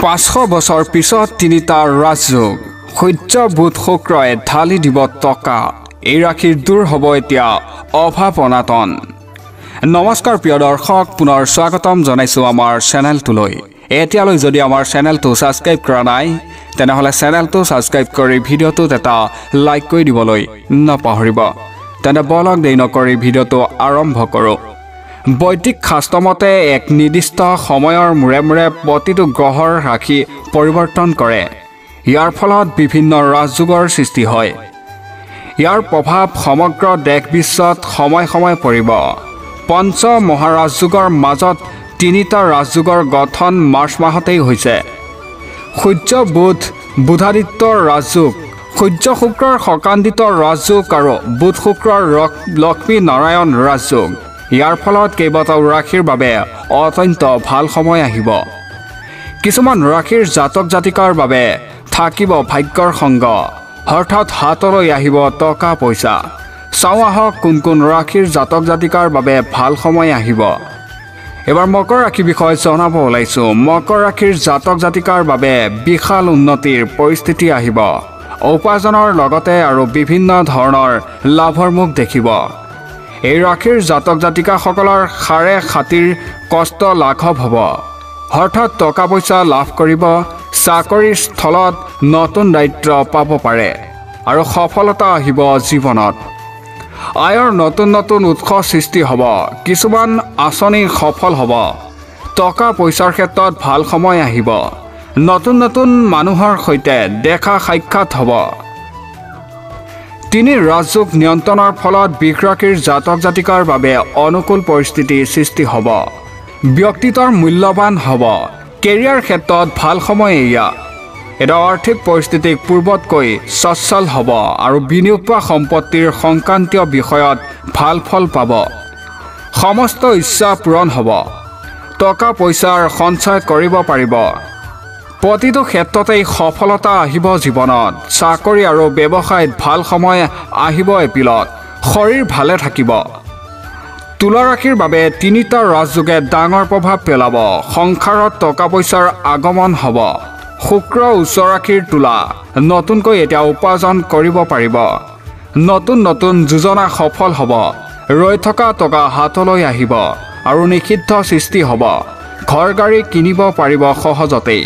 500 বছৰ পিছত তিনিটা ৰাজযোগ সূৰ্য বুধ শুক্ৰই ঢালি দিব টকা। এই ৰাশিৰ দূৰ হ'ব এতিয়া অভাৱ অনাটন। নমস্কাৰ প্ৰিয় দৰ্শক, পুনৰ স্বাগতম জনাইছোঁ আমাৰ চেনেলটোলৈ। এতিয়ালৈ যদি আমাৰ চেনেলটো ছাবস্ক্ৰাইব কৰা নাই, তেনেহ'লে চেনেলটো ছাবস্ক্ৰাইব কৰি ভিডিঅ'টোত এটা লাইক কৰি দিবলৈ নাপাহৰিব। তেন্তে বলক দেৰি নকৰি ভিডিঅ'টো আৰম্ভ কৰোঁ। বৈদিক শাস্ত্ৰমতে এক নিৰ্দিষ্ট সময়ৰ মূৰে মূৰে প্ৰতিটো গ্ৰহৰ ৰাশি পৰিৱৰ্তন কৰে। ইয়াৰ ফলত বিভিন্ন ৰাজযোগৰ সৃষ্টি হয়। ইয়াৰ প্ৰভাৱ সমগ্ৰ দেশ বিশ্বত সময় সময় পৰিব। পঞ্চ মহাৰাজযোগৰ মাজত তিনিটা ৰাজযোগৰ গঠন মাৰ্চ মাহতেই হৈছে। সূৰ্য বুধ বুধাদিত্যৰ ৰাজযোগ, সূৰ্য শুক্ৰৰ সকান্দিত ৰাজযোগ আৰু বুধ শুক্ৰৰ লক্ষ্মী নাৰায়ণ ৰাজযোগ। ইয়াৰ ফলত কেইবাটাও ৰাশিৰ বাবে অত্যন্ত ভাল সময় আহিব। কিছুমান ৰাশিৰ জাতক জাতিকাৰ বাবে থাকিব ভাগ্যৰ সংগ, হঠাৎ হাতলৈ আহিব টকা পইচা। চাওঁ আহক কোন কোন ৰাশিৰ জাতক জাতিকাৰ বাবে ভাল সময় আহিব। এবাৰ মকৰ ৰাশিৰ বিষয়ে জনাব ওলাইছোঁ। মকৰ ৰাশিৰ জাতক জাতিকাৰ বাবে বিশাল উন্নতিৰ পৰিস্থিতি আহিব। উপাৰ্জনৰ লগতে আৰু বিভিন্ন ধৰণৰ লাভৰ মুখ দেখিব। এই ৰাশিৰ জাতক জাতিকাসকলৰ সাৰে খাতিৰ কষ্ট লাঘৱ হ'ব। হঠাৎ টকা পইচা লাভ কৰিব। চাকৰিৰ স্থলত নতুন দায়িত্ব পাব পাৰে আৰু সফলতা আহিব জীৱনত। আয়ৰ নতুন নতুন উৎস সৃষ্টি হ'ব। কিছুমান আঁচনি সফল হ'ব। টকা পইচাৰ ক্ষেত্ৰত ভাল সময় আহিব। নতুন নতুন মানুহৰ সৈতে দেখা সাক্ষাৎ হ'ব। তিনি ৰাজযোগ নিয়ন্ত্ৰণৰ ফলত বৃষ ৰাশিৰ জাতক জাতিকাৰ বাবে অনুকূল পৰিস্থিতি সৃষ্টি হ'ব। ব্যক্তিত্বৰ মূল্যৱান হ'ব। কেৰিয়াৰ ক্ষেত্ৰত ভাল সময় এয়া। এটা আৰ্থিক পৰিস্থিতিক পূৰ্বতকৈ সচ্ছল হ'ব আৰু বিনিয়োগ বা সম্পত্তিৰ সংক্ৰান্তীয় বিষয়ত ভাল ফল পাব। সমস্ত ইচ্ছা পূৰণ হ'ব। টকা পইচাৰ সঞ্চয় কৰিব পাৰিব। প্ৰতিটো ক্ষেত্ৰতেই সফলতা আহিব জীৱনত। চাকৰি আৰু ব্যৱসায়ত ভাল সময় আহিব। এপ্ৰিলত শৰীৰ ভালে থাকিব। তুলা ৰাশিৰ বাবে তিনিটা ৰাজযোগে ডাঙৰ প্ৰভাৱ পেলাব। সংসাৰত টকা পইচাৰ আগমন হ'ব। শুক্ৰ উচ্চ ৰাশিৰ তুলা নতুনকৈ এতিয়া উপাৰ্জন কৰিব পাৰিব। নতুন নতুন যোজনা সফল হ'ব। ৰৈ থকা টকা হাতলৈ আহিব আৰু নিষিদ্ধ সৃষ্টি হ'ব। ঘৰ গাড়ী কিনিব পাৰিব সহজতেই।